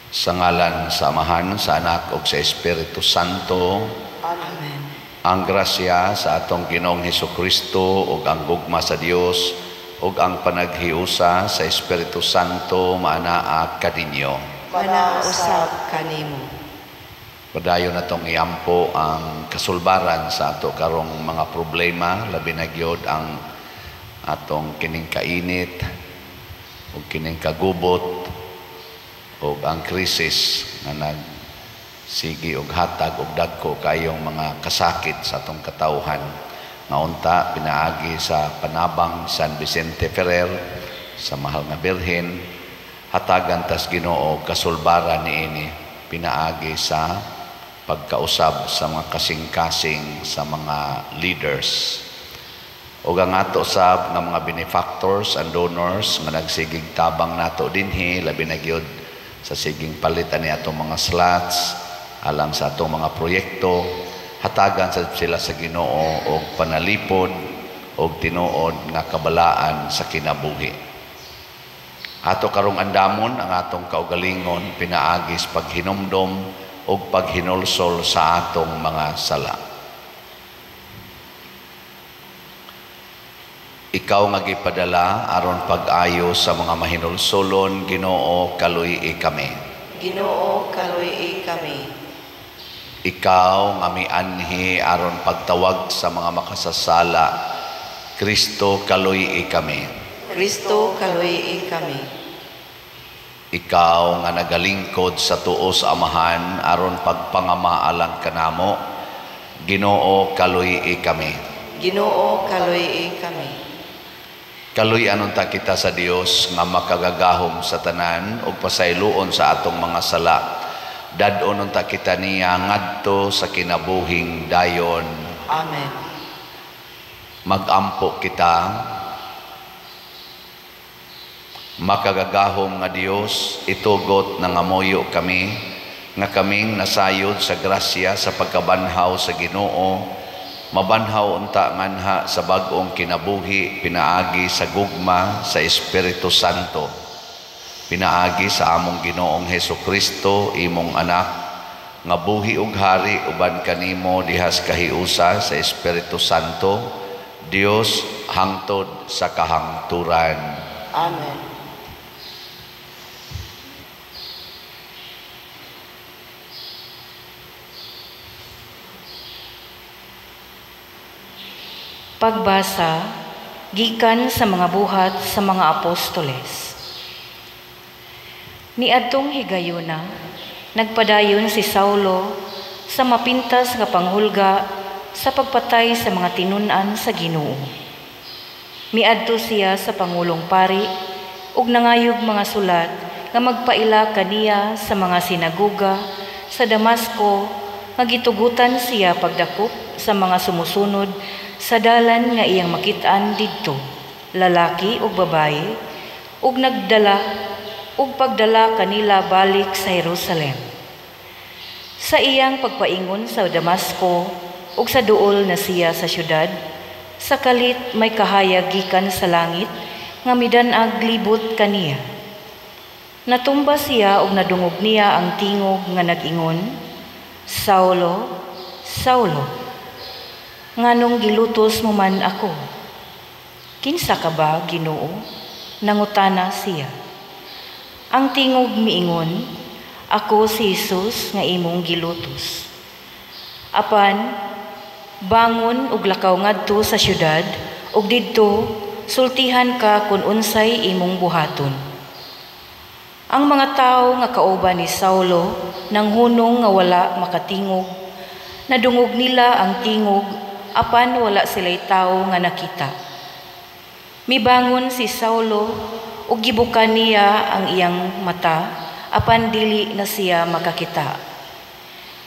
Sa ngalan sa Amahan, sa Anak ug sa Espiritu Santo. Amen. Ang grasya sa atong Ginoong Hesukristo ug ang gugma sa Dios ug ang panaghiusa sa Espiritu Santo maanaa kaninyo. Manausab kanimo. Padayon natong iampo ang kasulbaran sa ato karong mga problema, labi na gyud ang atong kining kainit ug kining kagubot ug ang krisis nga nagsigi og hatag og dagko kayong mga kasakit sa atong katawhan. Nga unta pinaagi sa panabang San Vicente Ferrer sa Mahal nga Birhen, hatagan tas Ginoo kasulbaran niini pinaagi sa pagkausab sa mga kasing-kasing sa mga leaders. Ug ang ato sab nga mga benefactors and donors nga nagsigig tabang nato dinhi, labi na gyud sa siging palit ani atong mga slots alang sa atong mga proyekto, hatagan sa sila sa Ginoo og panalipod og tinuod nga kabalaan sa kinabuhi. Ato karong andamon ang atong kaugalingon pinaagi sa paghinumdom og paghinulsol sa atong mga sala. Ikaw nga gipadala aron pag-ayo sa mga mahinulsolon, Ginoo, kaluy-i kami. Ginoo, kaluy-i kami. Ikaw nga mianhi aron pagtawag sa mga makasasala, Kristo, kaluy-i kami. Kristo, kaluy-i kami. Ikaw nga nagalingkod sa tuo sa Amahan aron pagpangama alang kanamo, Ginoo, kaluy-i kami. Ginoo, kaluy-i kami. Kaluy-an unta kita sa Dios nga makagagahom sa tanan ug pasayloon sa atong mga sala. Dad-on unta kita niya ngadto sa kinabuhing dayon. Amen. Magampo kita. Makagagahom nga Dios, itugot nangamuyo kami nga kaming nasayod sa grasya sa pagkabanhaw sa Ginoo, mabanhaw unta nganha sa bag-ong kinabuhi pinaagi sa gugma sa Espiritu Santo, pinaagi sa among Ginoong Hesukristo, imong anak, nga buhi ug hari uban kanimo dihas kahiusa sa Espiritu Santo, Dios hangtod sa kahangturan. Amen. Pagbasa gikan sa mga buhat sa mga apostoles. Niadtong higayuna, nagpadayon si Saulo sa mapintas nga panghulga sa pagpatay sa mga tinun-an sa Ginoo. Miadto siya sa pangulong pari ug nangayog mga sulat nga magpaila kaniya sa mga sinagoga sa Damasco nga gitugutan siya pagdakop sa mga sumusunod sa dalan nga iyang makit-an didto, lalaki ug babaye, ug nagdala ug pagdala kanila balik sa Jerusalem. Sa iyang pagpaingon sa Damasco ug sa duol na siya sa syudad, sa kalit may kahayag gikan sa langit nga midan-ag libot kaniya. Natumba siya ug nadungog niya ang tingog nga nag-ingon, "Saulo, Saulo, nganong gilutos mo man ako?" "Kinsa ka ba, Ginoo?" nangutana siya. Ang tingog miingon, "Ako si Jesus nga imong gilutos. Apan bangon ug lakaw ngadto sa syudad ug didto sultihan ka kun unsay imong buhaton." Ang mga tawo nga kauban ni Saulo nanghunong nga wala makatingog. Nadungog nila ang tingog apan wala sila'y tawo nga nakita. Mibangon si Saulo ug gibuka niya ang iyang mata apan dili na siya makakita.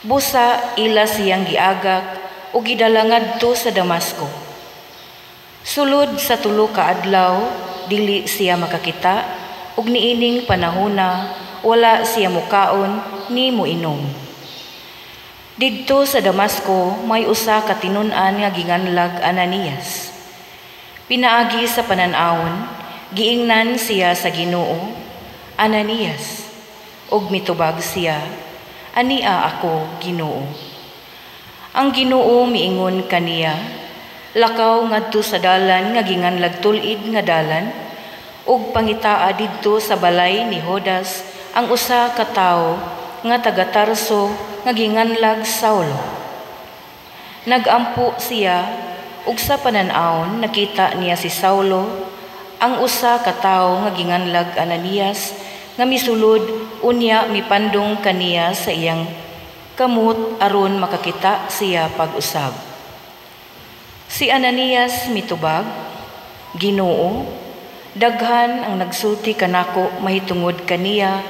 Busa ila siyang giagak ug gidala ngadto sa Damasco. Sulod sa tulo ka adlaw dili siya makakita ug niining panahona wala siya mukaon ni moinom. Didto sa Damasco may usa ka tinun-an nga ginganlag Ananias. Pinaagi sa panan-awon, giingnan siya sa Ginoo, "Ananias." Ug mitubag siya, "Ania ako, Ginoo." Ang Ginoo miingon kaniya, "Lakaw ngadto sa dalan nga ginganlag Tul-id nga Dalan, ug pangitaa didto sa balay ni Judas ang usa ka tawo nga taga Tarso nga ginganlag Saulo. Nagampo siya ug sa panan-awon nakita niya si Saulo, ang usa ka tawo nga ginganlag Ananias, nga misulod unya mipandong kaniya sa iyang kamot aron makakita siya pag-usab." Si Ananias mitubag, "Ginoo, daghan ang nagsulti kanako mahitungod kaniya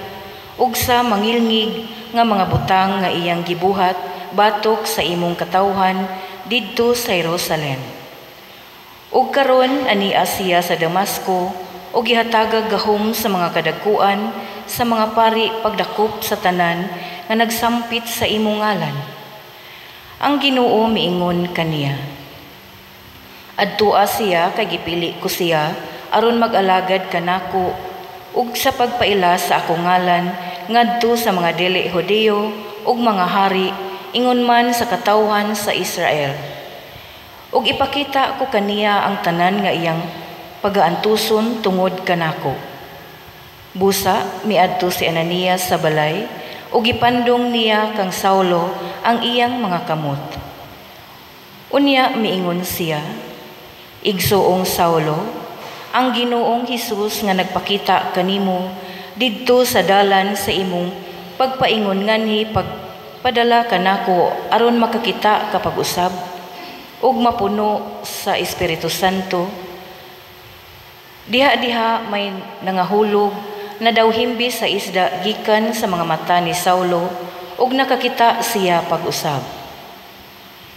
ug sa mangilngig nga mga butang nga iyang gibuhat batok sa imong katawhan didto sa Jerusalem. Ug karon ania siya sa Damasco ug gihatagag gahom sa mga kadagkuan sa mga pari pagdakop sa tanan nga nagsampit sa imong ngalan." Ang Ginoo miingon kaniya, "Adtua siya kay gipili ko siya aron mag-alagad kanako ug sa pagpaila sa akong ngalan ngadto sa mga dili Hudiyo ug mga hari, ingon man sa katawhan sa Israel. Ug ipakita ko kaniya ang tanan nga iyang pagaantuson tungod kanako." Busa miadto si Ananias sa balay ug gipandong niya kang Saulo ang iyang mga kamot. Unya miingon siya, "Igsuong Saulo, ang Ginoong Hesus nga nagpakita kanimo didto sa dalan sa imong pagpaingon nganhi pagpadala kanako aron makakita ka pag-usab ug mapuno sa Espiritu Santo." Diha-diha may nangahulog na daw himbi sa isda gikan sa mga mata ni Saulo ug nakakita siya pag-usab.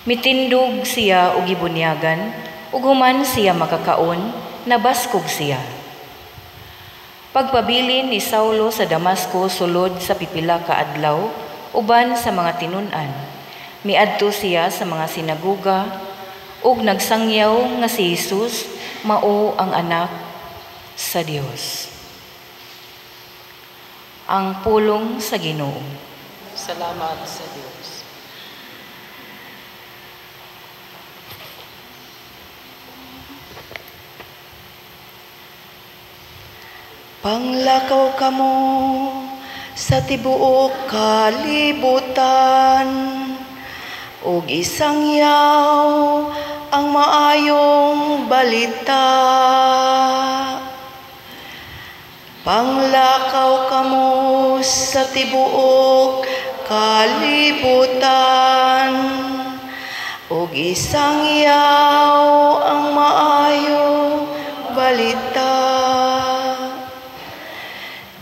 Mitindog siya og gibunyagan, ug human siya makakaon, nabaskog siya. Pagpabilin ni Saulo sa Damasco sulod sa pipila ka adlaw uban sa mga tinun-an, miadto siya sa mga sinagoga ug nagsangyaw nga si Jesus mao ang anak sa Dios. Ang pulong sa Ginoo. Salamat sa Dios. Panglakaw kamo sa tibuok kalibutan, ug isangyaw ang maayong balita. Panglakaw kamo sa tibuok kalibutan, ug isangyaw ang maayong balita.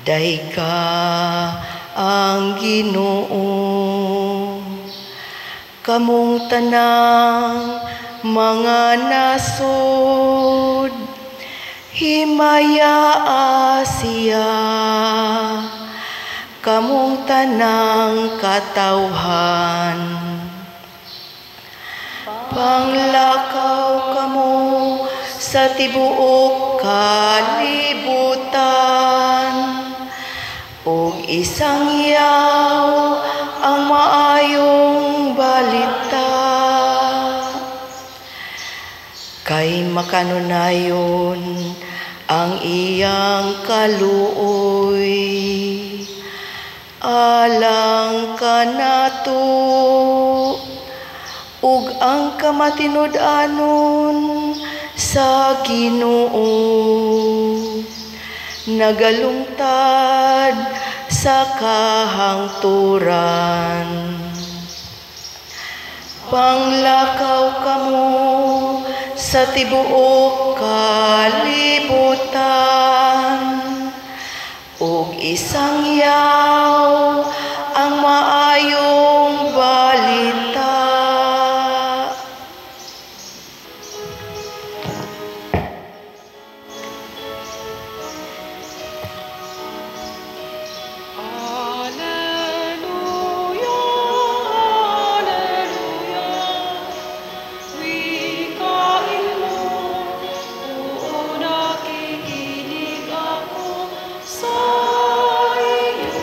Dayka ang Ginoo, kamong tanang mga nasod, himaya siya, kamong tanang katawhan. Panglakaw kamo sa tibuok kalibutan, ug isangyaw ang maayong balita. Kay makanunayon ang iyang kaluoy, alang kanato ug ang kamatinud-anon sa Ginoo, nagalungtad sa kahangturan. Panglakaw kamo sa tibuok kalibutan, ug isangyaw ang maayong balita. Nakikinig ako sa iyo.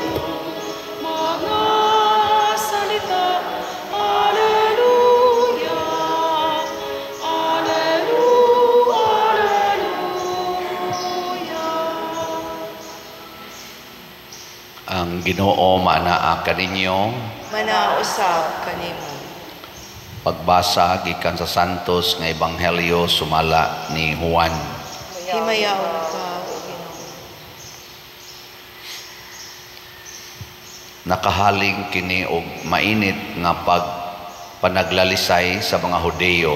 Ang Ginoo maanaa kaninyo. Manausab kanimo. Pagbasa gikan sa Santos nga Ebanghelyo sumala ni Juan. Himayaon ka, O Ginoo. Nakahaling kini og mainit nga pagpanaglalisay sa mga Hudeyo.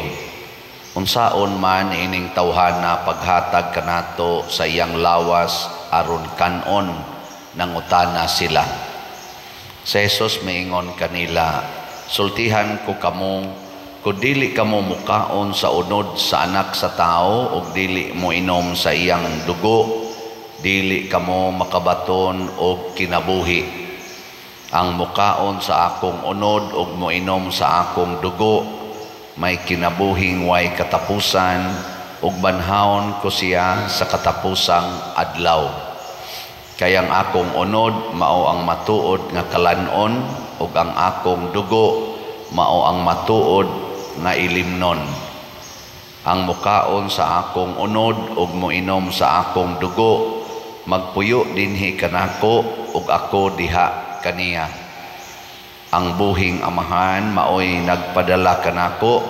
Unsaon man ining tawhana paghatag kanato sa iyang lawas aron kan-on, nangutana sila. Si Jesus miingon kanila, sultihan ko kamo, kung dili kamo mukaon sa unod sa anak sa tao ug dili mo inom sa iyang dugo, dili kamo makabaton og kinabuhi. Ang mukaon sa akong unod ug moinom sa akong dugo, may kinabuhing way katapusan, ug banhawon ko siya sa katapusang adlaw. Kay ang akong unod mao ang matuod nga kalan-on, ug ang akong dugo mao ang matuod nga ilimnon. Ang mukaon sa akong unod ug moinom sa akong dugo, magpuyo dinhi kanako ug ako diha kaniya. Ang buhing Amahan maoy nagpadala kanako,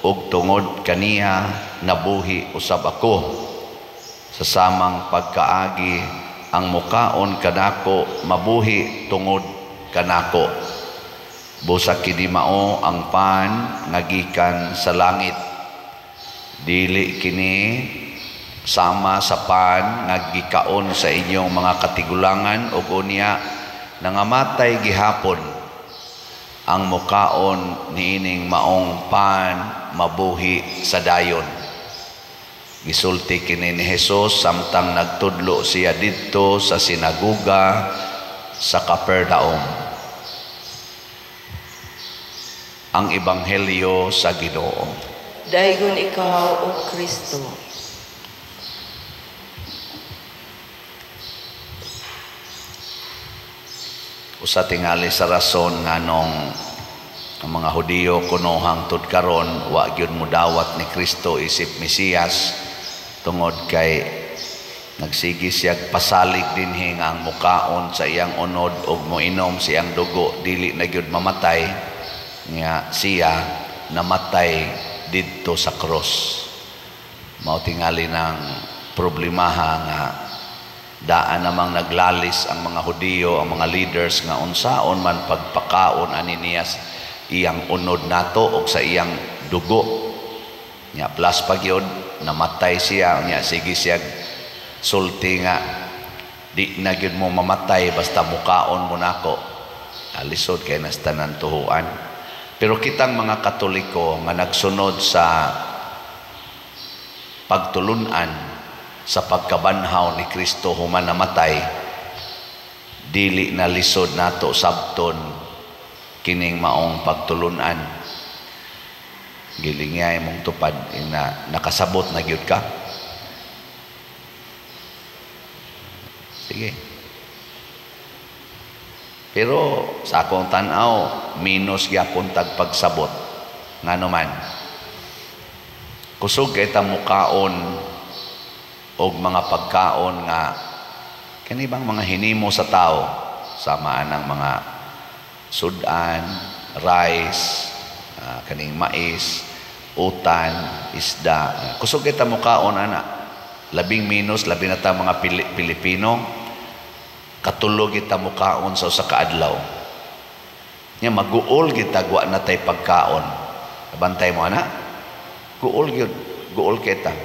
ug tungod kaniya nabuhi usab ako. Sa samang pagkaagi, ang mukaon kanako mabuhi tungod kanako. Busa kini mao ang pan nga gikan sa langit. Dili kini sama sa pan nga gikaon sa inyong mga katigulangan ug unya nangamatay gihapon. Ang mukaon niining maong pan mabuhi sa dayon. Gisulti kini ni Jesus samtang nagtudlo siya didto sa sinagoga sa Capernaum. Ang Ebanghelyo sa Ginoo. Daygon ikaw, O Kristo. Usa tingali sa rason nganong ang mga Hudiyo kuno hangtod karon wa gyud modawat ni Kristo isip Mesiyas, tungod kay nagsigi siya pasalig dinhi nga ang mukaon sa iyang unod ug moinom sa iyang dugo dili na gyud mamatay, nga siya namatay didto sa krus. Mao tingali ng problemaha nga daan namang naglalis ang mga Hudiyo, ang mga leaders nga unsaon man pagpakaon ani niya iyang unod nato og sa iyang dugo. Nya plus pa gyud namatay siya, nya sige siya sulti nga di na gyud mo mamatay basta mukaon mo nako. Alisod kay nas tanan tuhuan. Pero kitang mga Katoliko nga nagsunod sa pagtulun-an sa pagkabanhaw ni Kristo human namatay, dili na lisod nato sabton kining maong pagtulun-an. Gilingay mong tupad ina nakasabot na gyud ka. Sige. Pero sa akong tan-aw, minus gyapon tag pagsabot. Ngano man? Kusog kay ta mukaon og mga pagkaon nga kani bang mga hinimo sa tao, sama anang mga sudan, rice, kaning mais, utan, isda. Kusog kay ta mukaon ana. Labing minus, labi na ta mga Pilipino, katulog kita mukaon sa usa ka adlaw. Nya maguol kita wa na tay pagkaon. Bantay mo ana? Guol gyud, guol kita.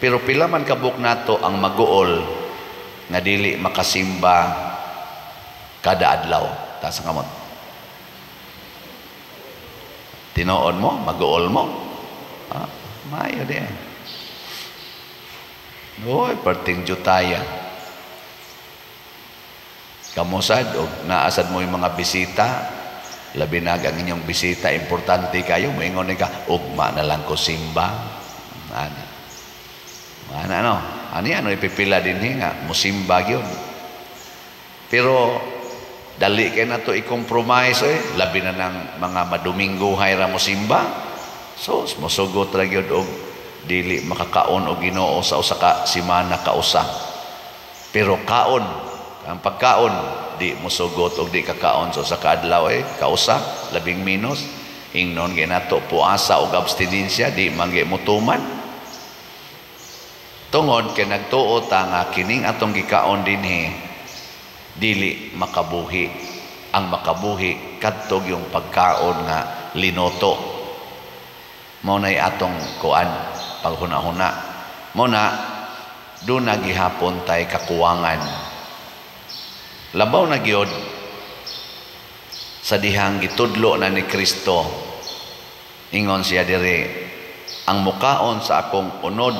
Pero pila man kabuk nato ang maguol nga dili makasimba kada adlaw. Taas ang kamot. Tinuod mo, maguol mo. Ah, maayo di. Oy, perting jutaya. Kamusad og naasad mo yung mga bisita, labi na ang inyong bisita, importante kayo, moingon ni ka, ugma na lang ko simba. Ana. Ana no. Ani ano ipipila dinhi nga musimba gyud. Pero dali kay nato i-compromise eh, labi na ng mga madumingguhay ra musimba. So mosugot ra gyud og dili makakaon og Ginoo sa usa ka semana kausa. Pero kaon Ang pagkaon di mosugot og di kakaon so sa kaadlaw eh kausa labing minus ingnon ginato puasa og abstinensya di man gyud motuman. Tungod kay nagtuo ta nga kining atong gikaon dinhi dili makabuhi. Ang makabuhi kadto yung pagkaon nga linoto. Mao nay atong kuan paghuna-huna. Mao na duna gihapon tay kakuwangan. Labaw na gyud sa dihang gitudlo na ni Kristo. Ingon siya diri, ang mukaon sa akong unod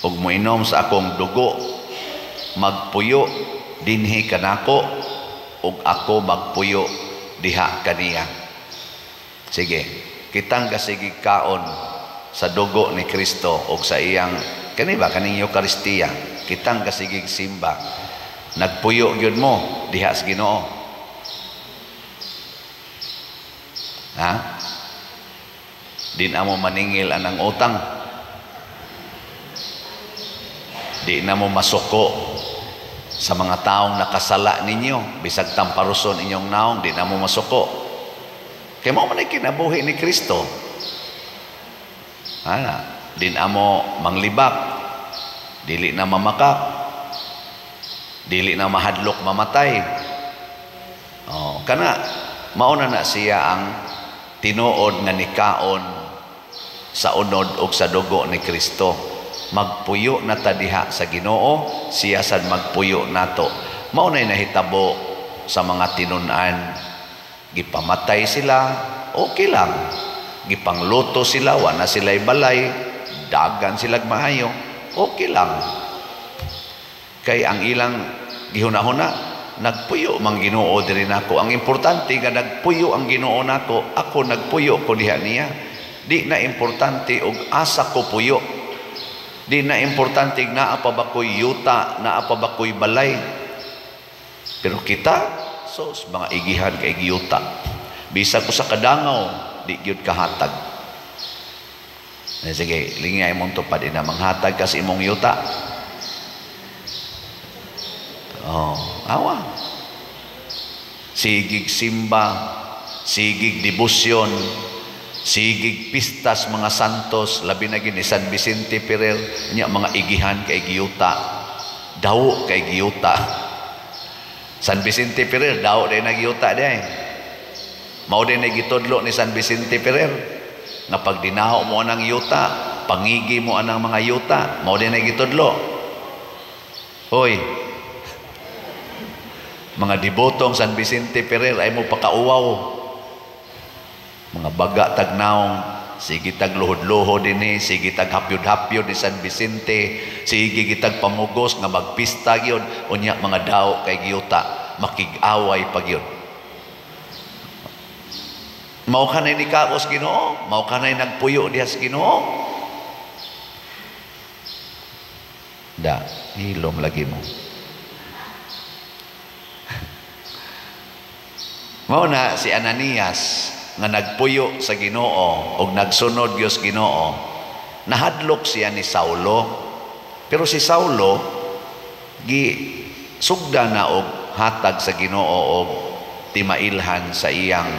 ug moinom sa akong dugo magpuyo dinhi kanako ug ako magpuyo diha kaniya. Sige, kitang kasigig kaon sa dugo ni Kristo ug sa iyang kani ba kaning Eukaristiya, kitang kasigig simba. Nagpuyo gyud mo diha sa Ginoo. Ha? Di na mo maningil anang utang. Di na mo masuko sa mga taong nakasala ninyo, bisag tamparuson inyong naong, di na mo masuko. Kay mao man ay kinabuhi ni Kristo. Ha? Di na mo manglibak, dili na mamakak, dili na mahadlok mamatay. Oh, kana mauna na siya ang tinuod nga nikaon sa unod og sa dugo ni Kristo. Magpuyo na ta diha sa Ginoo, siya sad magpuyo nato. Mao nay nahitabo sa mga tinun-an. Gipamatay sila, okay lang. Gipangluto sila, wa na sila'y balay, dagan silag maayo, okay lang. Kay ang ilang gihuna-huna, nagpuyo mang Ginoo diri nako. Ang importante nga nagpuyo ang Ginoo nako, ako nagpuyo ko diha niya. Di na importante og asa ko puyo. Di na importante naa pa ba ko'y yuta, naa pa ba ko'y balay. Pero kita, sos mga igihan kay giyuta. Bisag ko sa kadangaw, di gyud kahatag. Sige, lingay imong tupad ina manghatag ka sa imong yuta. Oh, awa. Sigig simba, sigig debosyon, sigig pistas mga santos, labi na gini San Vicente Ferrer, nya mga igihan kay giyuta, dawo kay giyuta. San Vicente Ferrer, dawo day nagyuta day. Mao day gitudlo ni San Vicente Ferrer nga pag dinaho mo anang yuta, pangigi mo anang mga yuta, mao day gitudlo. Hoy, mga debotong San Vicente Ferrer ay mo pakauwaw. Mga baga tagnaong, sige tag luhod-luhod dinhi, sige tag hapyod-hapyod ni San Vicente, sige gitag pamugos nga magpista gyud, unya mga daw kay giyuta, makig-away pa gyud. Mao kanay ni kaos Ginoo, mao kanay nagpuyo diha sa Ginoo. Da, hilom lagi mo. Mao na si Ananias nga nagpuyo sa Ginoo og nagsunod gyud sa Ginoo, nahadlok siya ni Saulo. Pero si Saulo gi sugda na og hatag sa Ginoo og timailhan sa iyang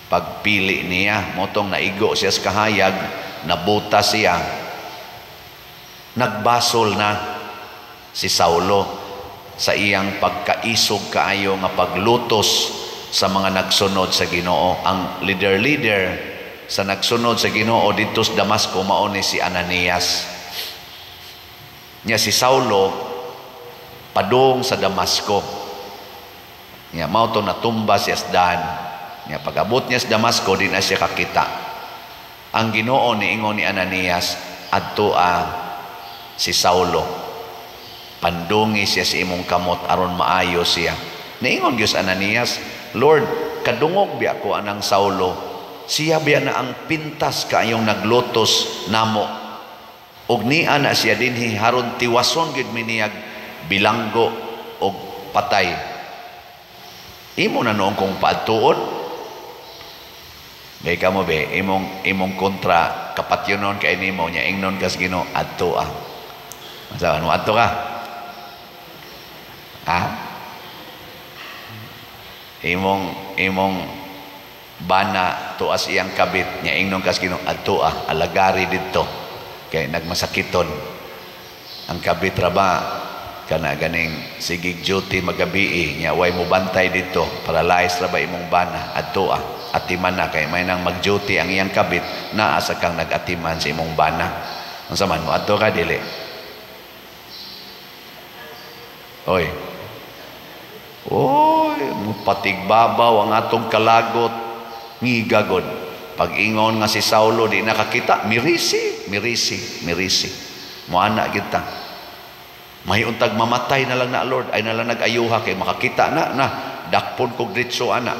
pagpili niya. Motong naigo siya sa kahayag, nabuta siya, nagbasol na si Saulo sa iyang pagkaisog kaayo nga paglutos sa mga nagsunod sa Ginoo. Ang leader-leader sa nagsunod sa Ginoo didto sa Damasco mao ni si Ananias. Nya si Saulo padung sa Damasco. Nya mao to natumba siya sa daan. Nya pag-abot niya sa Damasco, di na siya kakita. Ang Ginoo niingon ni Ananias, adto si Saulo, pandungi siya sa imong kamot aron maayo siya. Niingon gyud Ananias, Lord, kadungog biya ko anang Saulo, siya biya na ang pintas kaayong naglutos namo. Og niya na siya dinhi haron tiwason gyud miniyag bilanggo og patay. Imo na noong kong paadtuon. Gay kamo be, imong kontra kapatyonon kay nimo nya ingnon kas Ginoo adto ah. Asa mo adto ka? Ha? Imong bana tuas iyang kabit nya ingnon kas Ginoo, "Adto ah, alagari didto kay nagmasakiton ang kabit ra ba kana ganing sigig duty magabii nya way mo bantay didto, paralyzed ra ba imong bana? Adto ah, atiman na kay may nang mag-duty ang iyang kabit, naa sa kang nag-atiman sa imong bana." Unsa man mo, adto ka dili? Oy. Oy, patigbabaw ang atong kalagot, ngigagod. Pag ingon nga si Saulo di nakakita, mirisi, mirisi, mirisi. Moana kita. May untag mamatay na lang na, Lord, ay na lang nag-ayuha kay makakita na na dakpon kog diretso ana.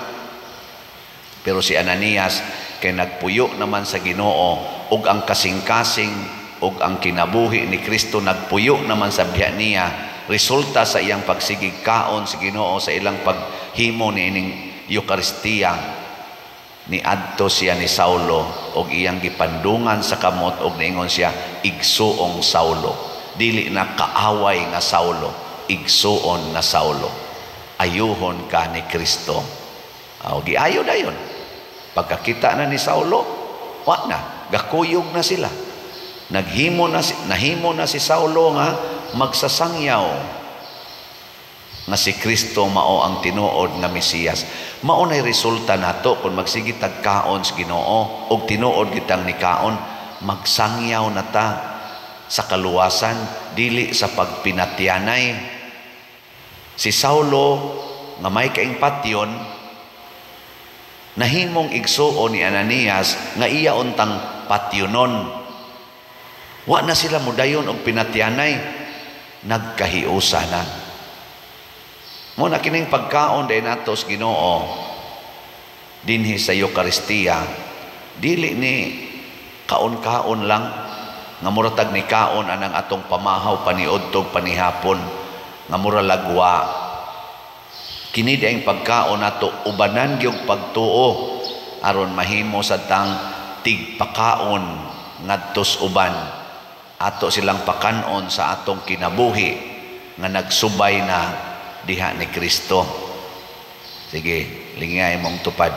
Pero si Ananias kay nagpuyo naman sa Ginoo ug ang kasing-kasing ug ang kinabuhi ni Kristo nagpuyo naman sa biya niya, resulta sa iyang pagsigig kaon sa Ginoo, sa ilang paghimo niining Eukaristiya, ni adto siya ni Saulo og iyang gipandungan sa kamot og niingon siya, "Igsuong Saulo." Dili na kaaway nga Saulo, igsuon nga Saulo, ayuhon ka ni Kristo. O giayo dayon. Pagkakita na ni Saulo, wa na, gakuyog na sila. Naghimo na si, nahimo na si Saulo nga magsasangyaw nga si Kristo mao ang tinuod nga Mesiyas. Mao nay resulta nato kung magsige tag kaon sa Ginoo og tinuod kitang nikaon, magsangyaw na ta sa kaluwasan, dili sa pagpinatyanay. Si Saulo nga may kaing patyon, nahimong igsuon ni Ananias nga iya untang patyonon. Wa na sila mudayon og pinatyanay, nagkahiusa na. Mo na kining pagkaon day nato sa Ginoo dinhi sa Eukaristiya, dili ni kaon-kaon lang nga muratag ni kaon anang atong pamahaw paniudtog panihapon nga mura lagwa. Kini diayng pagkaon nato ubanan gyud pagtuo aron mahimo sa tang tigpakaon ngadtos uban, ato silang pakanon sa atong kinabuhi nga nagsubay na diha ni Kristo. Sige, lingay mong tupad.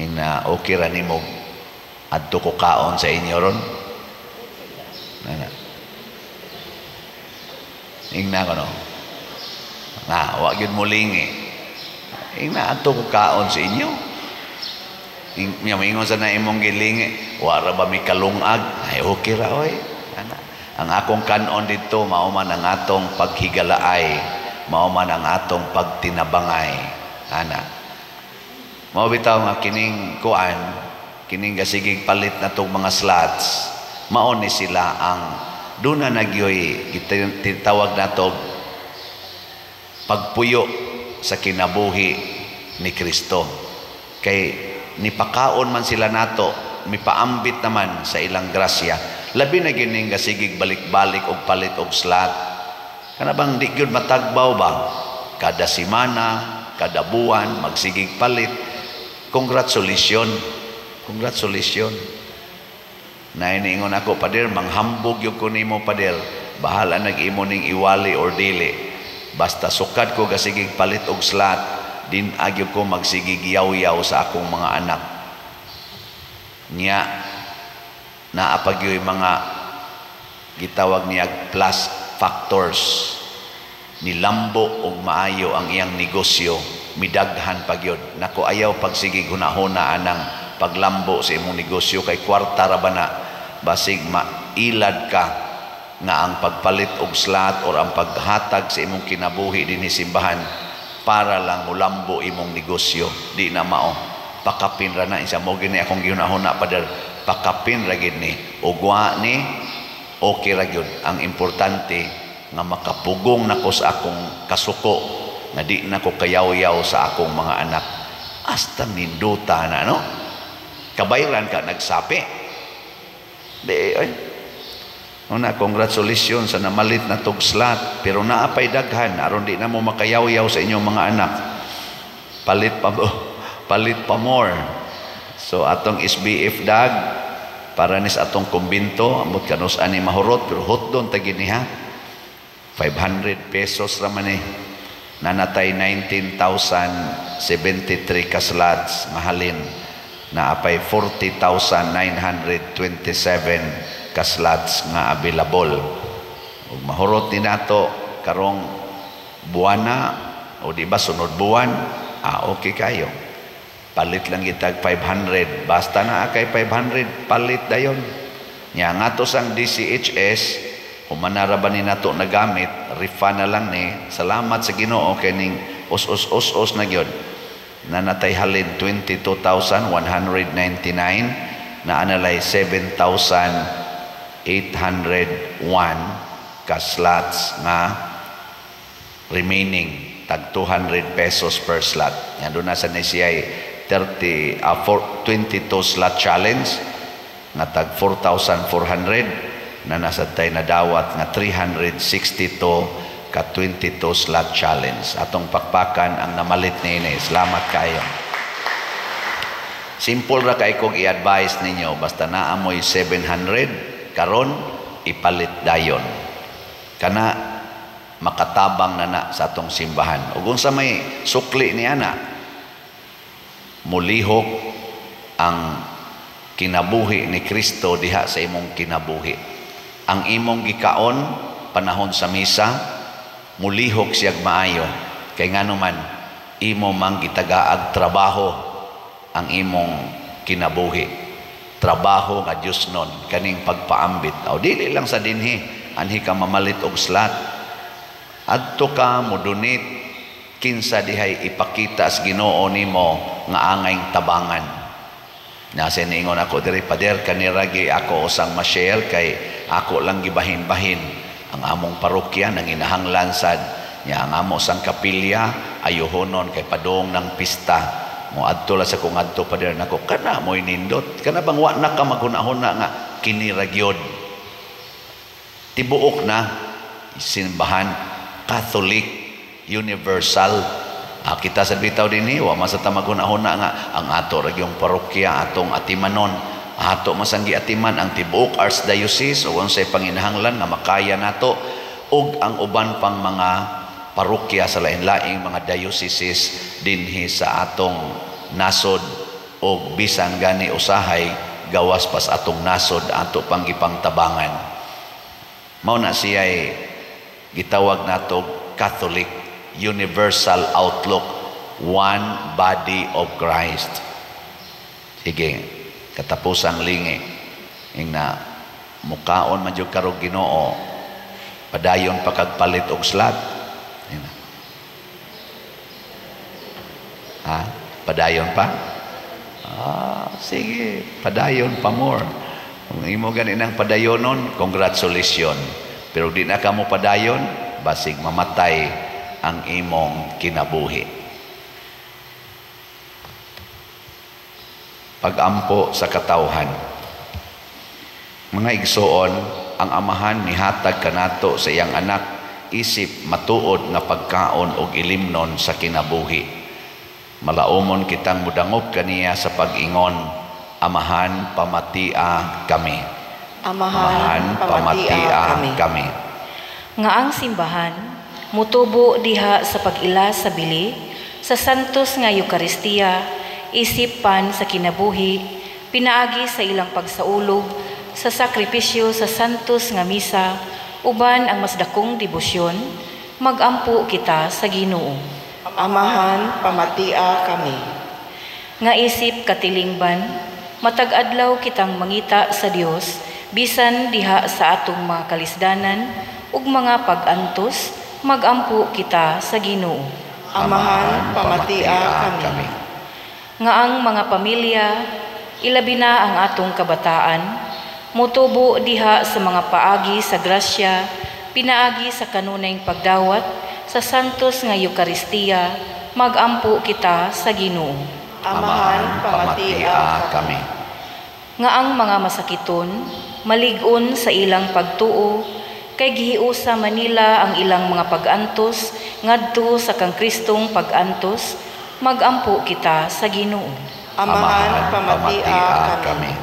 Ing na okay ra nimo adto ko kaon sa inyo ron. Nana. Ing na kono. Nga, wa gyud mo lingi. Ing na adto ko kaon sa inyo. Ing mingon sa na imong gilingi, wa ra ba mi kalungag? Ay, okay ra oy. Ana. Ang akong kanon dito mao man ang atong paghigalaay, mao man ang atong pagtinabangay. Ana. Mao bitaw nga kining kuan, kining gasigig palit na tong mga slots, mao ni sila ang duna na gyoy tinatawag nato pagpuyo sa kinabuhi ni Kristo. Kay nipakaon man sila nato, mipaambit naman sa ilang grasya. Labi na gining gasigig balik-balik og palit og slot. Kana bang di gyud matagbaw ba? Kada semana, kada buwan magsigig palit. Congratulations. Congratulations. Nainiingon ako, "Pader, manghambog gyud ko nimo, pader. Bahala nag-imo ning iwali or dili. Basta sukad ko gasigig palit og slot, din agyo ko magsigig yaw-yaw sa akong mga anak." Nya naa pa gyoy mga gitawag niya plus factors. Nilambo og maayo ang iyang negosyo, midaghan pa gyud. Nako, ayaw pagsigig hunahuna anang paglambo sa imong negosyo kay kwarta ra ba na. Basig mailad ka nga ang pagpalit og slot or ang paghatag sa imong kinabuhi dinhi simbahan para lang mulambo imong negosyo. Di na mao. Pakapin ra na isa mo gini akong gihunahuna, pader. Pakapin ra gid ni ugwa ni, okay ra gyud. Ang importante nga makapugong nako sa akong kasuko nga di nako kayaw-yaw sa akong mga anak. Hasta ninduta na, no? Kabayran ka nagsapi di ay. Una, congratulations sa namalit na tog slot. Pero naapay daghan aron di na mo makayaw-yaw sa inyong mga anak. Palit pa, palit pa more. So atong SBF dag para nis atong kumbinto, amot kanus ani mahurot, pero hotdon ta gini ha. 500 pesos ra man eh. Nanatay 19,073 ka slots nga halin, naapay 40,927 ka slots nga available. Ug mahurot ni nato karong buwana o di ba sunod buwan, okay kayo. Palit lang gitag 500, basta naa kay 500, palit dayon. Nya nga to sang DCHS, human ra ba ni nato nagamit, refund na lang ni. Salamat sa Ginoo kay ning us-us us-us na gyud. Nanatay halin 22,199, na analay 7,801 ka slots nga remaining, tag 200 pesos per slot. Yan doon na sa ni siya 30 22 slot challenge nga tag 4,400, na nasa tay nadawat nga 362 ka 22 slot challenge. Atong pakpakan ang namalit niini. Salamat kayo. Simple ra kay kog i-advise ninyo, basta naa moy 700 karon, ipalit dayon. Kana makatabang na na sa atong simbahan. Ug unsa may sukli ni ana, mulihok ang kinabuhi ni Kristo diha sa imong kinabuhi. Ang imong gikaon panahon sa misa, mulihok siyag maayo. Kay ngano man, imo mang gitagaag trabaho ang imong kinabuhi. Trabaho nga Dios nun, kaning pagpaambit. O dili lang sa dinhi, anhi ka mamalit og slot. Adto ka mo-donate, kinsa dihay ipakita sa Ginoo nimo nga angayng tabangan. Nasa niingon ako diri, "Pader, kaniragi ako usang ma-share kay ako lang gibahin-bahin ang among parokya nang inahanglan sad nya ang amo sang kapilya ayuhonon kay padong ng pista mo adto la sa kung adto, pader." Nako, kana mo'y nindot, kana bang wa na ka maghuna-huna nga kini ra gyud tibuok na simbahan Catholic universal. Kita sa bitaw dinhi, wa man sa ta maghuna-huna nga ang ato ra gyung parokya atong atimanon. Ato masang giatiman ang tibuok archdiocese o unsay panginahanglan nga makaya nato ug ang uban pang mga parokya sa lain-laing mga dioceses dinhi sa atong nasod o bisan gani usahay gawas pa sa atong nasod ato pang gipangtabangan. Mao na siya'y gitawag nato Catholic universal outlook, one body of Christ. Sige, katapusang lingi. Ing na mukaon man jud karog Ginoo, padayon pa kag palit og slot. Ha? Padayon pa? Sige, padayon pa more. Kung imo gani nang padayonon, congratulations. Pero di na ka mo padayon, basig mamatay ang imong kinabuhi. Pagampo sa katawhan. Mga igsoon, ang Amahan nihatag kanato sa iyang anak isip matuod nga pagkaon og ilimnon sa kinabuhi. Malaumon kitang mudangop kaniya sa pag-ingon, "Amahan, pamatia kami." Amahan, pamatia kami. Kami. Nga ang simbahan mutubo diha sa pag-ila sa bili sa santos nga Eukaristiya isip pan sa kinabuhi pinaagi sa ilang pagsaulog sa sakripisyo sa santos nga misa uban ang mas dakong debosyon, magampo kita sa Ginoo. Amahan, pamatia kami. Nga isip katilingban, matag adlaw kitang mangita sa Dios bisan diha sa atong mga kalisdanan ug mga pag-antos, magampo kita sa Ginoo. Amahan, pamatia kami. Nga ang mga pamilya, ilabi na ang atong kabataan, mutubo diha sa mga paagi sa grasya, pinaagi sa kanunayng pagdawat sa santos nga Eukaristiya, magampo kita sa Ginoo. Amahan, pamatia kami. Nga ang mga masakiton, malig-on sa ilang pagtuo, kay gihiusa manila ang ilang mga pag-antos ngadto sa kang Kristong pag-antos, magampo kita sa Ginoo. Amahan, pamatia kami.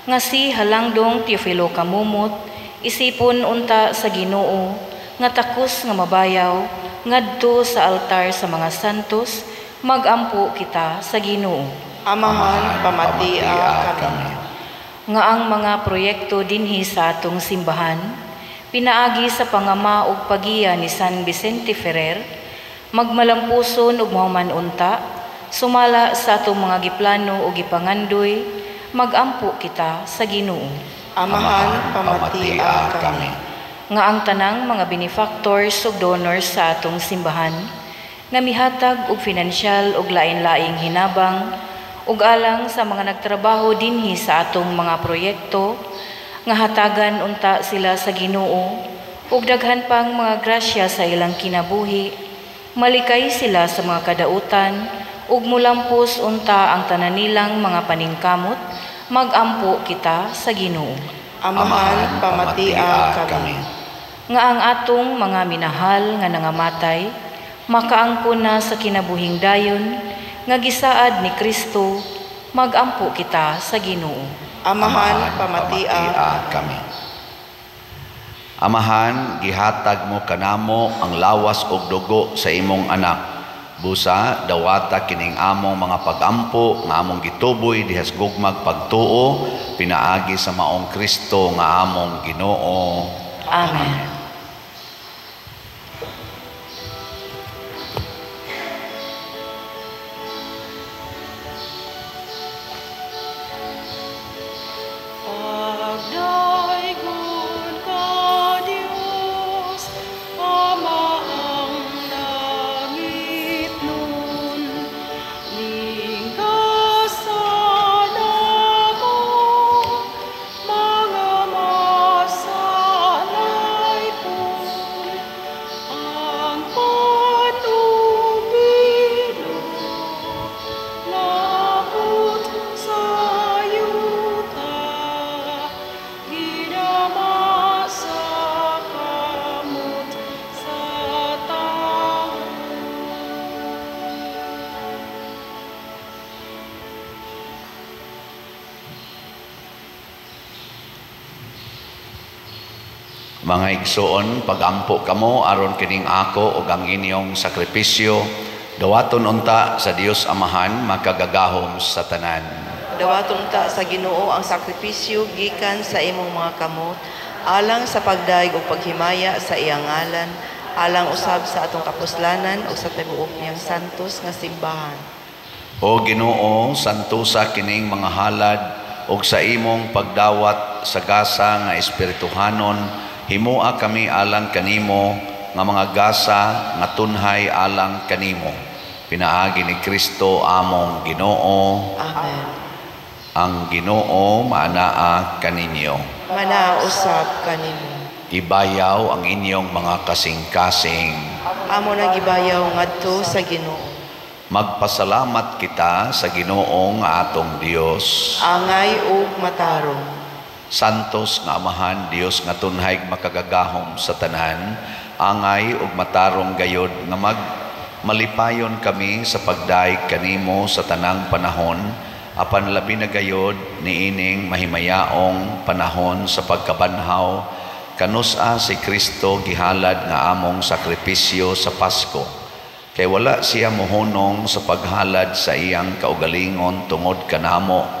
Nga si Halangdong Teofilo Camomot, isipon unta sa Ginoo nga takos nga mabayaw ngadto sa altar sa mga santos, magampo kita sa Ginoo. Amahan, pamatia kami. Nga ang mga proyekto dinhi sa atong simbahan, pinaagi sa pangama ug pagiya ni San Vicente Ferrer, magmalampuson ug mahuman unta, sumala sa atong mga giplano ug gipangandoy, magampo kita sa Ginoo. Amahan, pamatia kami. Nga ang tanang mga benefactors ug donors sa atong simbahan, nga mihatag og finansyal ug lain-laing hinabang ug alang sa mga nagtrabaho dinhi sa atong mga proyekto, nga hatagan unta sila sa Ginoo ug daghan pang mga grasya sa ilang kinabuhi, malikay sila sa mga kadautan ug mulampos unta ang tanan nilang mga paningkamot, magampo kita sa Ginoo. Amahan, pamatia kami. Nga ang atong mga minahal nga nangamatay, makaangkon na sa kinabuhing dayon nga gisaad ni Kristo, magampo kita sa Ginoo. Amahan, pamatia kami. Amahan, gihatag mo kanamo ang lawas ug dugo sa imong anak. Busa, dawata kining among mga pagampo nga among gituboy dihas gugmag pagtuo, pinaagi sa maong Kristo nga among Ginoo. Amen. Mga igsoon, pagampo kamo aron kining ako ug ang inyong sakripisyo, dawaton unta sa Dios Amahan makagagahom sa tanan. Dawaton unta sa Ginoo ang sakripisyo gikan sa imong mga kamot, alang sa pagdayeg ug paghimaya sa iyang ngalan, alang usab sa atong kapuslanan ug sa tibuok niyang santos nga simbahan. O Ginoo, santosa kining mga halad ug sa imong pagdawat sa gasa nga espirituhanon, himua kami alang kanimo nga mga gasa nga tunhay alang kanimo. Pinaagi ni Kristo among Ginoo. Amen. Ang Ginoo maanaa kaninyo. Manaa usab kanimo. Ibayaw ang inyong mga kasing-kasing. Amo nang gibayaw ngadto sa Ginoo. Magpasalamat kita sa Ginoo nga atong Dios. Angay ug matarong. Santos nga Amahan, Dios nga tunhay makagagahom sa tanan, angay ug matarong gayod nga magmalipayon kami sa pagdayeg kanimo sa tanang panahon, apan labi na gayod niining mahimayaong panahon sa pagkabanhaw, kanus-a si Kristo gihalad nga among sakripisyo sa Pasko. Kay wala siya mohunong sa paghalad sa iyang kaugalingon tungod kanamo,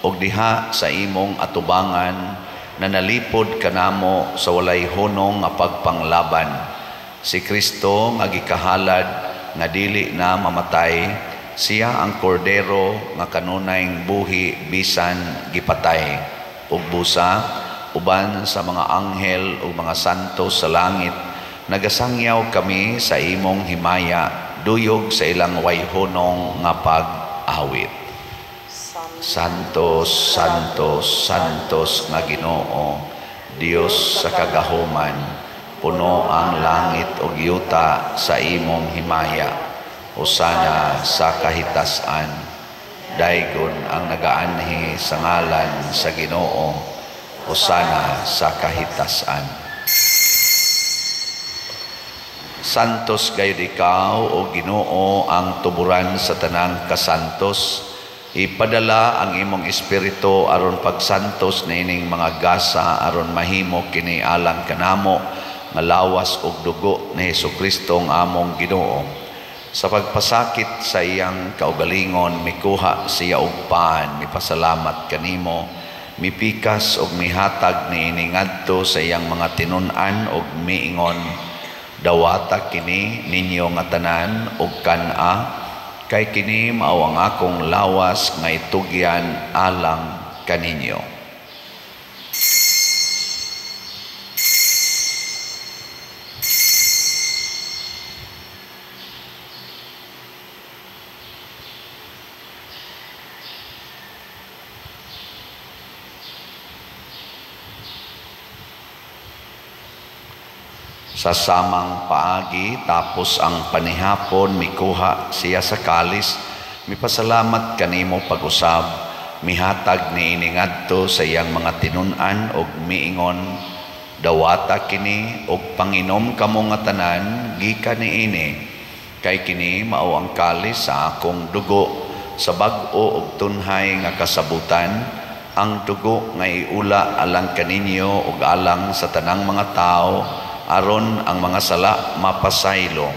og diha sa imong atubangan na nalipod kanamo sa walay hunong nga pagpanglaban. Si Kristo nga gikahalad nga dili na mamatay, siya ang kordero nga kanunayng buhi bisan gipatay. Ug busa uban sa mga anghel ug mga santo sa langit, nagasangyaw kami sa imong himaya, duyog sa ilang way hunong nga pag-awit. Santos, Santos, Santos nga Ginoo, Dios sa kagahuman, puno ang langit ug yuta sa imong himaya. Hosana sa kahitasan. Daygon ang nagaanhi sa ngalan sa Ginoo. Hosana sa kahitasan. Santos gayud ikaw, o Ginoo, ang tuburan sa tanang kasantos. Ipadala ang imong espiritu aron pagsantos niining mga gasa aron mahimo kini alang kanamo nga lawas ug dugo ni Hesukristo ang among Ginoo. Sa pagpasakit sa iyang kaugalingon, mikuha siya og pan, mipasalamat kanimo, mipikas og mihatag niini ngadto sa iyang mga tinun-an og miingon, dawata kini ninyo nga tanan og kan-a, kay kini mao ang akong lawas nga itugyan alang kaninyo. Sa samang paagi, tapos ang panihapon, mikuha siya sa kalis, mipasalamat kanimo pag-usab, mihatag niini ngadto sa iyang mga tinun-an og miingon, dawata kini og panginom kamo nga tanan gikan niini, kay kini mao ang kalis sa akong dugo, sa bag-o og tunhay nga kasabutan, ang dugo nga iula alang kaninyo ug alang sa tanang mga tawo, aron ang mga sala mapasaylo.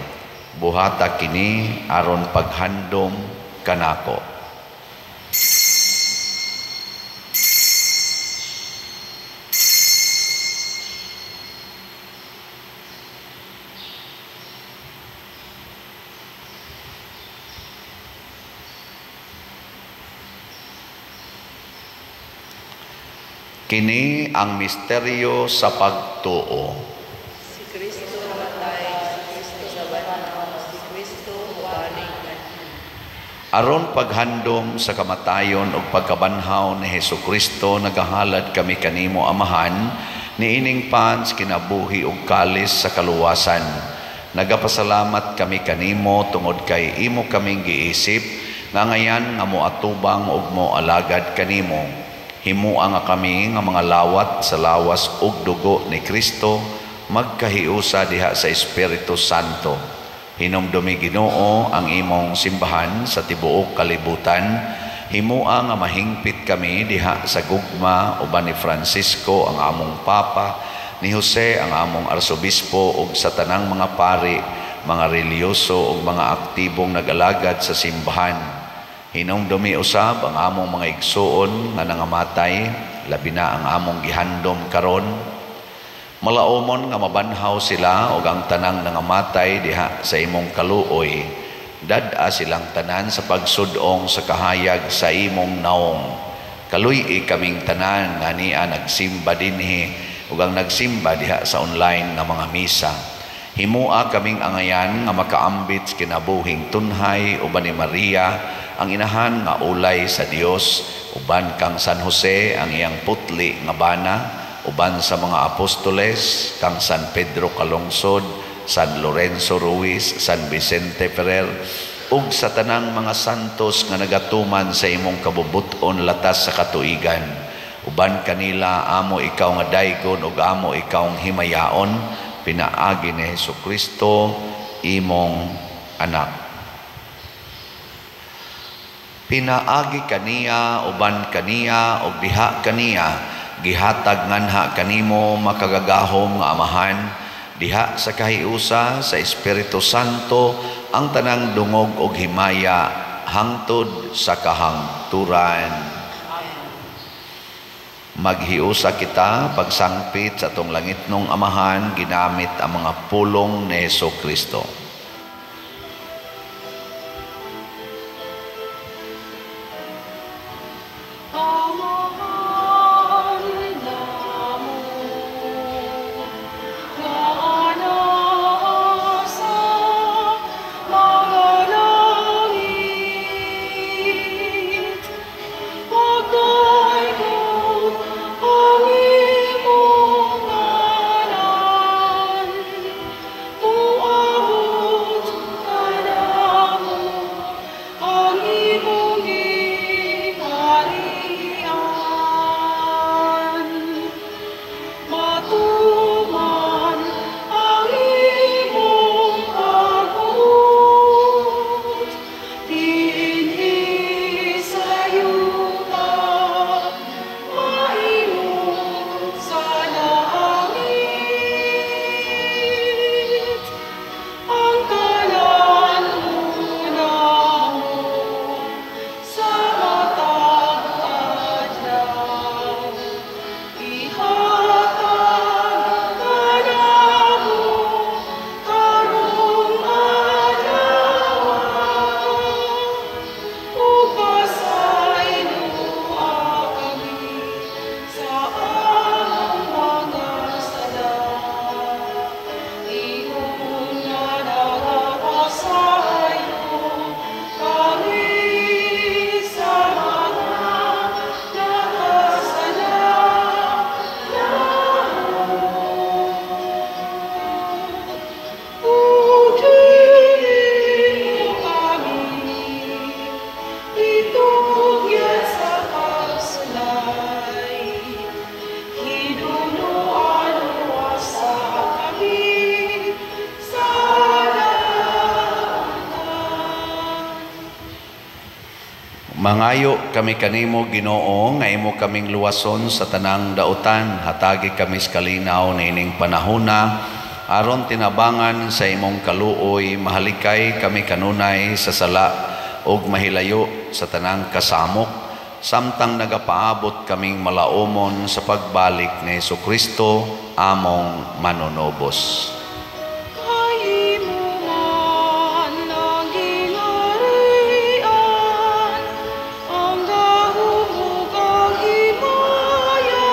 Buhata kini aron paghandom kanako. Kini ang misteryo sa pagtuo. Si Kristo namatay, si Kristo nabanhaw, si Kristo mobalik. Aron paghandom sa kamatayon ug pagkabanhaw ni Hesukristo, nagahalad kami kanimo Amahan, niining pans kinabuhi ug kalis sa kaluwasan. Nagapasalamat kami kanimo tungod kay imo kaming giisip nga ngayan nga moatubang ug moalagad kanimo. Himua nga kami nga mga lawat sa lawas ug dugo ni Kristo, magkahiusa diha sa Espiritu Santo. Hinumdumi Ginoo ang imong simbahan sa tibuok kalibutan. Himua nga mahingpit kami diha sa gugma uban ni Francisco ang among Papa, ni Jose ang among Arsobispo ug sa tanang mga pari, mga relihiyoso ug mga aktibong nag-alagad sa simbahan. Hinumdumi usab ang among mga igsuon nga nangamatay, labi na ang among gihandom karon. Malaumon nga mabanhaw sila og ang tanang nangamatay diha sa imong kaluoy. Dad-a silang tanan sa pagsud-ong sa kahayag sa imong naong. Kaluy-i kaming tanan nga nia nagsimba dinhi ug ang nagsimba diha sa online nga mga misa. Himua kaming angayan nga makaambit sa kinabuhing tunhay uban ni Maria ang inahan nga ulay sa Dios, uban kang San Jose ang iyang putli nga bana, uban sa mga apostoles kang San Pedro Calungsod, San Lorenzo Ruiz, San Vicente Ferrer, ug sa tanang mga santos nga nagatuman sa imong kabubut-on latas sa katuigan. Uban kanila amo ikaw nga daygon ug amo ikaw himayaon, pinaagi ni Hesukristo imong anak. Pinaagi kaniya, uban kaniya, ug diha kaniya, gihatag nganha kanimo makagagahom nga Amahan, diha sa kahiusa sa Espiritu Santo ang tanang dungog og himaya hangtod sa kahangturan. Maghiusa kita pagsangpit sa atong langitnong Amahan ginamit ang mga pulong ni Hesukristo. Oh. Mangayo kami kanimo, Ginoo, nga imo kaming luwason sa tanang dautan. Hatagi kami sa kalinaw niining panahona, aron tinabangan sa imong kaluoy, mahalikay kami kanunay sa sala ug mahilayo sa tanang kasamok, samtang nagapaabot kaming malaumon sa pagbalik ni Hesukristo among manunubos. Kay imo man ang gingharian, ang gahom ug ang himaya,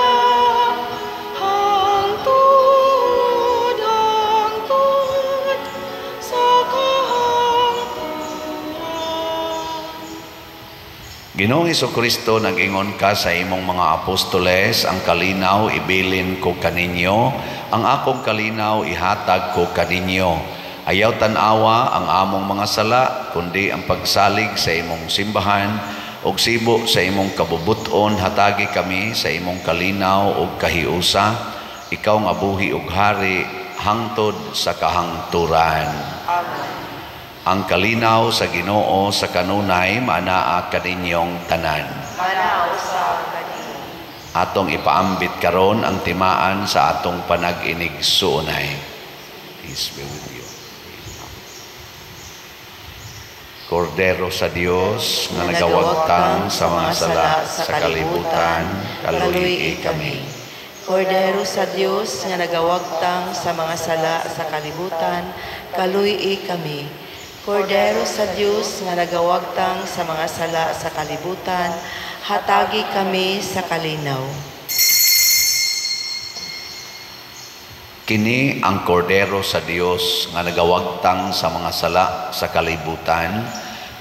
hangtod, hangtod sa kahangturan. Ginoong Hesukristo, nag-ingon ka sa imong mga apostoles, ang kalinaw ibilin ko kaninyo, ang akong kalinaw ihatag ko kaninyo. Ayaw tan-awa ang among mga sala, kundi ang pagsalig sa imong simbahan, ug sibo sa imong kabubuton, hatagi kami sa imong kalinaw ug kahiusa. Ikaw nga buhi ug hari, hangtod sa kahangturan. Amen. Ang kalinaw sa Ginoo sa kanunay maanaa kaninyong tanan. Manaa usab kanimo. Atong ipaambit karon ang timaan sa atong panag-inigsuonay. Peace be with you. Kordero sa Dios nga nagawagtang sa mga sala sa kalibutan, kaluy-i kami. Kordero sa Dios nga nagawagtang sa mga sala sa kalibutan, kaluy-i kami. Kordero sa Dios nga nagawagtang sa mga sala sa kalibutan, hatagi kami sa kalinaw. Kini ang kordero sa Dios nga nagawagtang sa mga sala sa kalibutan,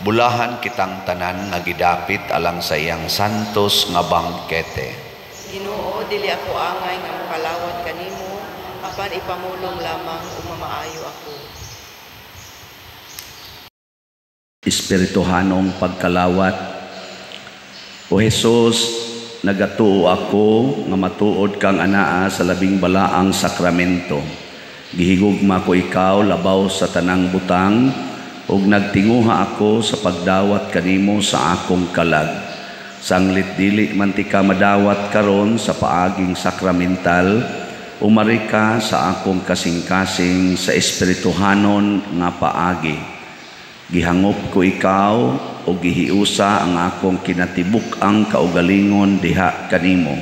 bulahan kitang tanan nga gidapit alang sa iyang santos nga bangkete. Ginoo, dili ako angay nga mokalawat kanimo, apan ipamulong lamang ug mamaayo ako. Espirituhanong pagkalawat. O Hesus, nagatuo ako nga matuod kang anaa sa labing balaang sakramento. Gihigugma ko ikaw labaw sa tanang butang, ug nagtinguha ako sa pagdawat kanimo sa akong kalag. Sanglit dili man ti ka madawat karon sa paaging sakramental, umari ka sa akong kasing-kasing sa espirituhanon nga paagi. Gihangop ko ikaw o gihiusa ang akong kinatibuk-ang kaugalingon diha kanimo.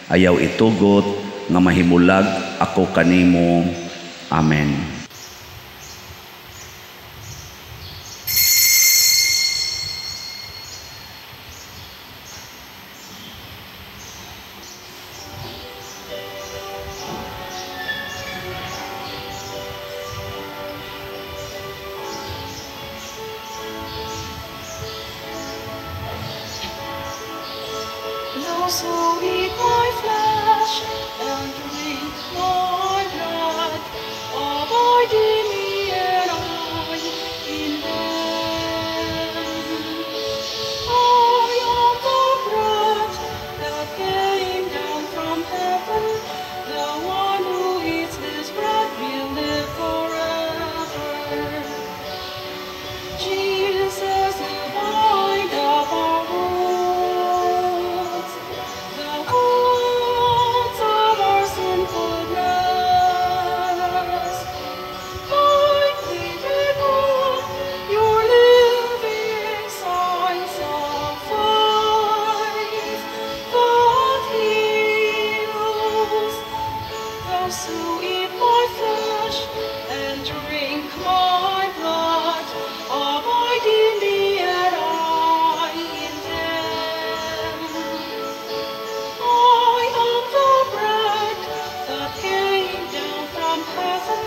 Ayaw itugot nga mahimulag ako kanimo. Amen. Those who eat my flesh and drink my blood abide in me and I in them. I am the bread that came down from heaven. The one who eats this bread will live forever. Jesus, you bind up our wounds, the wounds of our sinfulness. Kindly recall your living signs of life that heals. Those who eat my flesh and drink my blood abide in me and I in them. I am the bread that came down from heaven.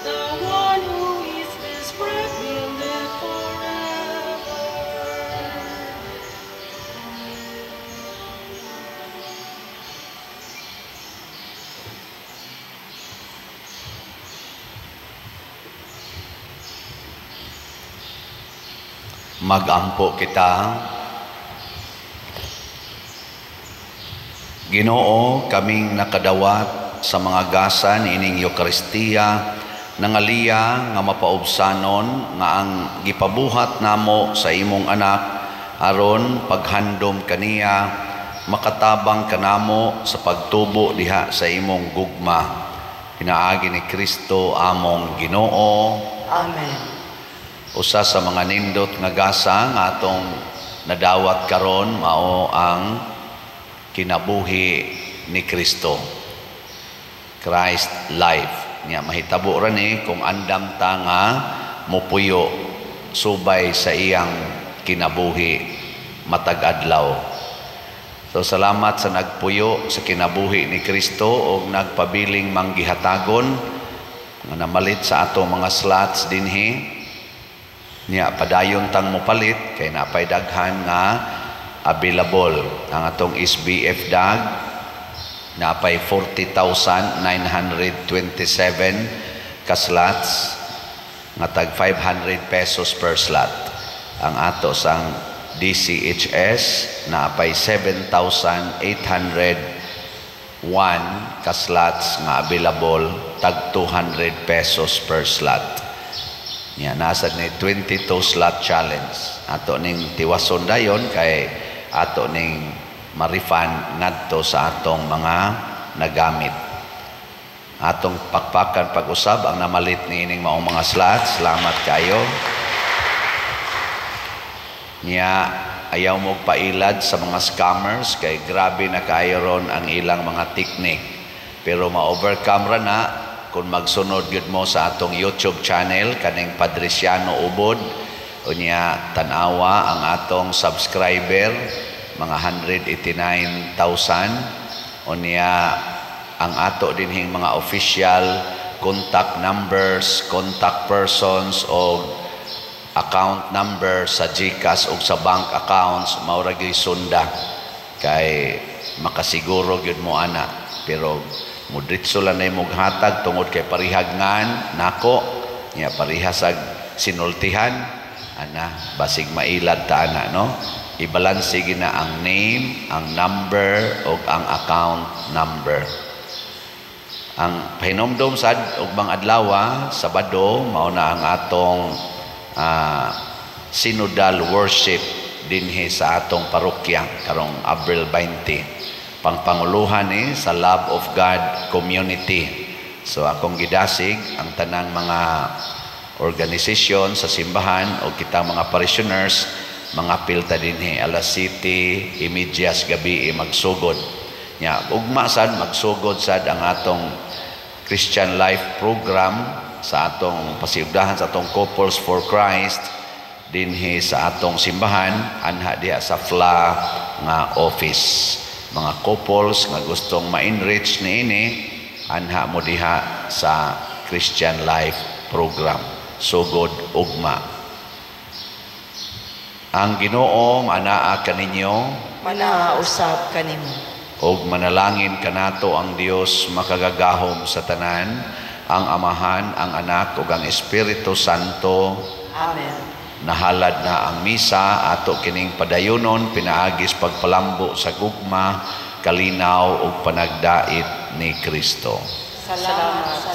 The one who eats this bread will live forever. Magampo kita. Ginoo, kaming nakadawat sa mga gasa niining Eukaristiya, nangaliya nga mapaubsanon nga ang gipabuhat namo sa imong anak aron paghandom kaniya makatabang kanamo sa pagtubo diha sa imong gugma. Pinaagi ni Kristo among Ginoo. Amen. Usa sa mga nindot nga gasa nga atong nadawat karon mao ang kinabuhi ni Kristo. Christ life. Nya mahitabo ra ni kung andam ta nga mopuyo subay sa iyang kinabuhi matag adlaw. So salamat sa nagpuyo sa kinabuhi ni Kristo og nagpabiling manggihatagon nga namalit sa ato mga slots dinhi. Nya padayon tang mopalit kay napay daghan nga available. Ang atong SBF dag napay 40,927 ka slots nga tag 500 pesos per slot. Ang ato sang DCHS napay 7,801 ka slots nga available, tag 200 pesos per slot. Nya nasa ni 22 slot challenge. Ato ning tiwason dayon kay ato ning ma-refund ngadto sa atong mga nagamit. Atong pakpakan pag-usab ang namalit niining maong mga slots. Salamat kayo. Nya ayaw mo pailad sa mga scammers kay grabe na kayo ron ang ilang mga technique. Pero ma-overcome ra na kung magsunod gyud mo sa atong YouTube channel kaning Padriciano Ubod. Unya tan-awa ang atong subscriber mga 189,000. Unya ang ato dinhing mga official contact numbers, contact persons o account number sa GCash o sa bank accounts, mao ra gyud sunda kay makasiguro gyud mo ana. Pero mudritso lang na imong hatag tungod kay parihag ngan nako, nya parihasag sinultihan ana, basig mailad ta ana, no? Ibalanse gina ang name, ang number ug ang account number. Ang pahinomdom sad ug mga adlaw, Sabado mao na ang atong synodal worship dinhi sa atong parokya karong Abril 20. Pangpanguluhan ni sa Love of God Community. So akong gidasig ang tanang mga organisasyon sa simbahan o kitang mga parishioners, mga pilta dinhi alas 7:30 gabi magsugod. Nya ugma sad magsugod sad ang atong Christian Life Program sa atong pasiugdahan sa atong Couples for Christ dinhi sa atong simbahan anha diha sa FLA nga office. Mga couples nga gustong ma-enrich niini, anha mo diha sa Christian Life Program sugod ugma. Ang Ginoo manaa kaninyo, manaa usab kanimo. Og manalangin kanato ang Dios makagagahom sa tanan, ang Amahan, ang Anak ug ang Espiritu Santo. Amen. Nahalad na ang misa, ato kining padayonon pinaagis pagpalambo sa gugma, kalinaw ug panagdait ni Kristo. Salamat sa